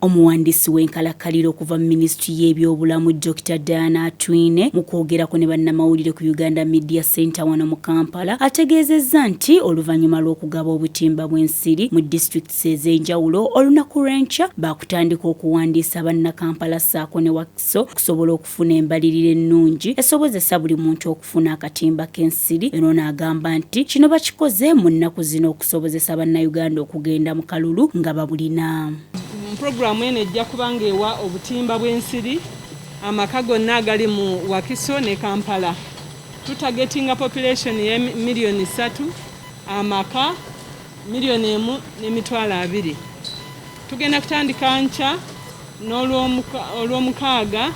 Omuwandiisi w'enkalakkalira okuva mu minisitule y'ebyobulamu Dr Diana Atwine mu kwogerako ne bannamawulire ku Uganda Media Center wano mu Kampala ategeezezza nti oluvannyuma lw'okugaba obutimba bw'ensiri mu disitulikiti ez'enjawulo olunaku lw'enkya baakutandika okuwandiisa bannakampala ssaako ne Wakiso okusobola okufuna embalirira ennungi esobozesa buli muntu okufuna akatimba k'ensiri. Eno n'agamba nti kino bakikoze mu nnaku zino okusobozesa bannayuganda okugenda mu kalulu nga babulina. Pulogulaamu eno ejja kuba ng'ewa obutimba bw'ensiri amaka gonna agali mu Wakiso ne Kampala. Tutagetinga population ye 3 million, amaka 1.2 million. Tugenda kutandika nkya n'olwomukaaga,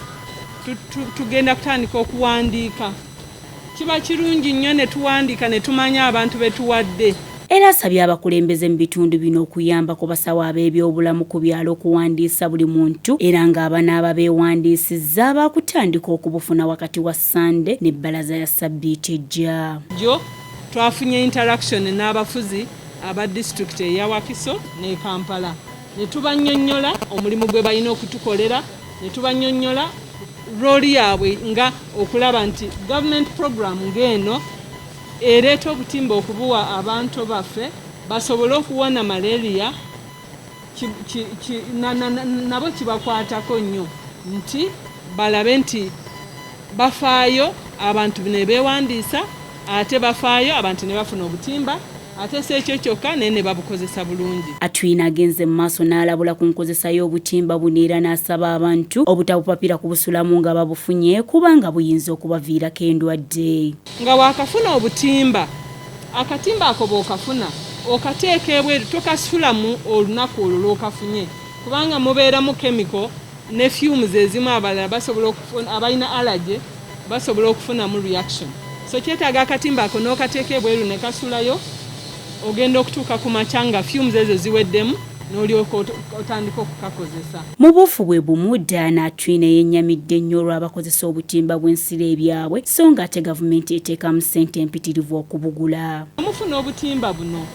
tugenda kutandika okuwandiika. Kiba kirungi nnyo ne tuwandiika ne tumanya abantu be tuwadde. Era asabye abakulembeze mu bitundu bino okuyamba ku basawo ab'ebyobulamu ku byalo okuwandiisa buli muntu, era ng'abanaaba beewandiisizza baakutandika okubufuna wakati wa Ssande n'ebbalaza ya ssabbiiti ejja. Jjo twafunye interaction n'abafuzi aba disitulikiti eya Wakiso ne Kampala ne tubannyonnyola omulimu gwe balina okutukolera, ne tubannyonnyola role yaabwe nga okulaba nti government program ng'eno ereeta obutimba okubuwa abantu baffe basobole okuwona malaria nabo kibakwatako nnyo nti balabe nti bafaayo abantu ne beewandiisa, ate bafaayo abantu ne bafuna obutimba, ate si ekyo kyokka naye ne babukozesa bulungi. Atwine agenze mu maaso n'alabula ku nkozesa y'obutimba buno era n'asaba abantu obutabupapira kubusulamu nga babufunye kubanga buyinza okubaviirako endwadde. Nga waakafuna obutimba, akatimba ako bw'okafuna okateeka ebweru, tokasulamu olunaku olwo lw'okafunye, kubanga mubeeramu chemical ne fumes ezimu abalala basobola okufuna, abalina allergy basobola okufunamu reaction. So kyetaaga akatimba ako n'okateeka ebweru ne kasulayo, ogenda okutuuka ku makya nga fumes ezo ziweddemu n'olyoka otandika okukakozesa. Mu buufu bwe bumu, Diana Atwine yennyamidde nnyo olw'abakozesa obutimba bw'ensiri ebyabwe so ng'ate gavumenti eteekamu ssente empitirivu okubugula. Mufuna obutimba buno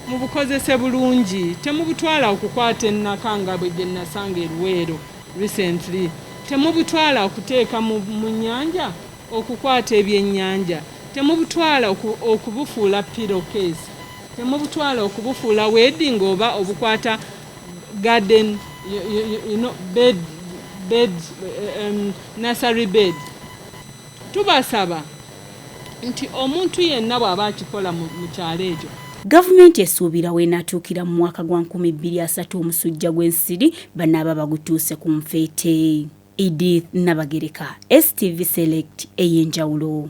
mubukozese bulungi, temubutwala okukwata ennaka nga bwe gye nasanga e Luweero recently, temubutwala okuteeka mu nnyanja okukwata ebyennyanja, temubutwala okubufuula pillow case, temubutwala okubufuula wedding oba obukwata garden bed, nursery bed. Tubasaba nti omuntu yenna bw'aba akikola mu kyalo ekyo. Gavumenti esuubira weenaatuukira mu mwaka gwa 2030 omusujja gw'ensiri banaaba bagutuuse ku nfeete. Edith Nabagereka, STV Select ey'enjawulo.